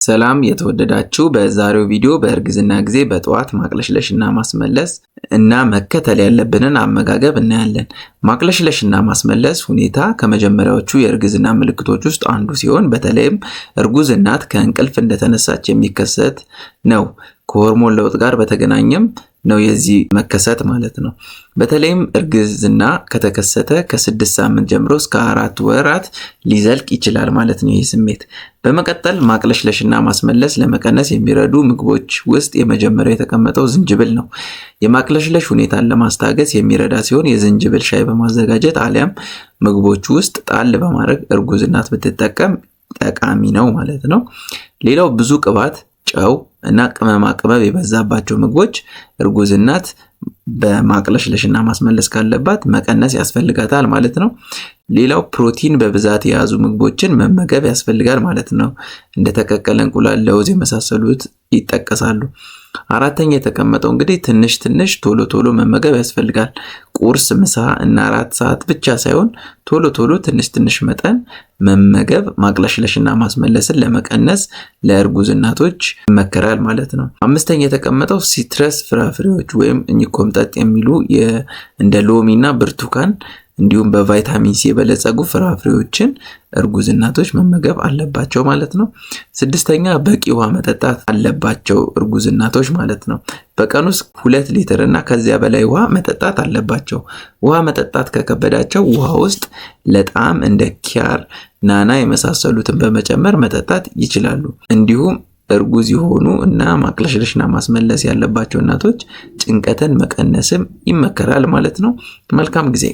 ሰላም የተወደዳችሁ፣ በዛሬው ቪዲዮ በእርግዝና ጊዜ በጠዋት ማቅለሽለሽና ማስመለስ እና መከተል ያለብንን አመጋገብ እናያለን። ማቅለሽለሽና ማስመለስ ሁኔታ ከመጀመሪያዎቹ የእርግዝና ምልክቶች ውስጥ አንዱ ሲሆን በተለይም እርጉዝ እናት ከእንቅልፍ እንደተነሳች የሚከሰት ነው። ከሆርሞን ለውጥ ጋር በተገናኘም ነው የዚህ መከሰት ማለት ነው። በተለይም እርግዝና ከተከሰተ ከ6 ሳምንት ጀምሮ እስከ 4 ወራት ሊዘልቅ ይችላል ማለት ነው ይህ ስሜት። በመቀጠል ማቅለሽለሽና ማስመለስ ለመቀነስ የሚረዱ ምግቦች ውስጥ የመጀመሪያው የተቀመጠው ዝንጅብል ነው። የማቅለሽለሽ ሁኔታን ለማስታገስ የሚረዳ ሲሆን የዝንጅብል ሻይ በማዘጋጀት አሊያም ምግቦች ውስጥ ጣል በማድረግ እርጉዝ እናት ብትጠቀም ጠቃሚ ነው ማለት ነው። ሌላው ብዙ ቅባት፣ ጨው እና ቅመማ ቅመም የበዛባቸው ምግቦች እርጉዝ እናት በማቅለሽለሽና ማስመለስ ካለባት መቀነስ ያስፈልጋታል ማለት ነው። ሌላው ፕሮቲን በብዛት የያዙ ምግቦችን መመገብ ያስፈልጋል ማለት ነው። እንደተቀቀለ እንቁላል፣ ለውዝ የመሳሰሉት ይጠቀሳሉ። አራተኛ የተቀመጠው እንግዲህ ትንሽ ትንሽ ቶሎ ቶሎ መመገብ ያስፈልጋል። ቁርስ፣ ምሳ እና አራት ሰዓት ብቻ ሳይሆን ቶሎ ቶሎ ትንሽ ትንሽ መጠን መመገብ ማቅለሽለሽና ማስመለስን ለመቀነስ ለእርጉዝ እናቶች ይመከራል ማለት ነው። አምስተኛ የተቀመጠው citrus ፍራፍሬዎች ወይም እኚህ ኮምጠጥ የሚሉ እንደ ሎሚ እና ብርቱካን እንዲሁም በቫይታሚን ሲ የበለጸጉ ፍራፍሬዎችን እርጉዝ እናቶች መመገብ አለባቸው ማለት ነው። ስድስተኛ በቂ ውሃ መጠጣት አለባቸው እርጉዝ እናቶች ማለት ነው። በቀን ውስጥ 2 ሊትር እና ከዚያ በላይ ውሃ መጠጣት አለባቸው። ውሃ መጠጣት ከከበዳቸው ውሃ ውስጥ ለጣዕም እንደ ኪያር፣ ናና የመሳሰሉትን በመጨመር መጠጣት ይችላሉ። እንዲሁም እርጉዝ የሆኑ እና ማቅለሽለሽና ማስመለስ ያለባቸው እናቶች ጭንቀትን መቀነስም ይመከራል ማለት ነው። መልካም ጊዜ።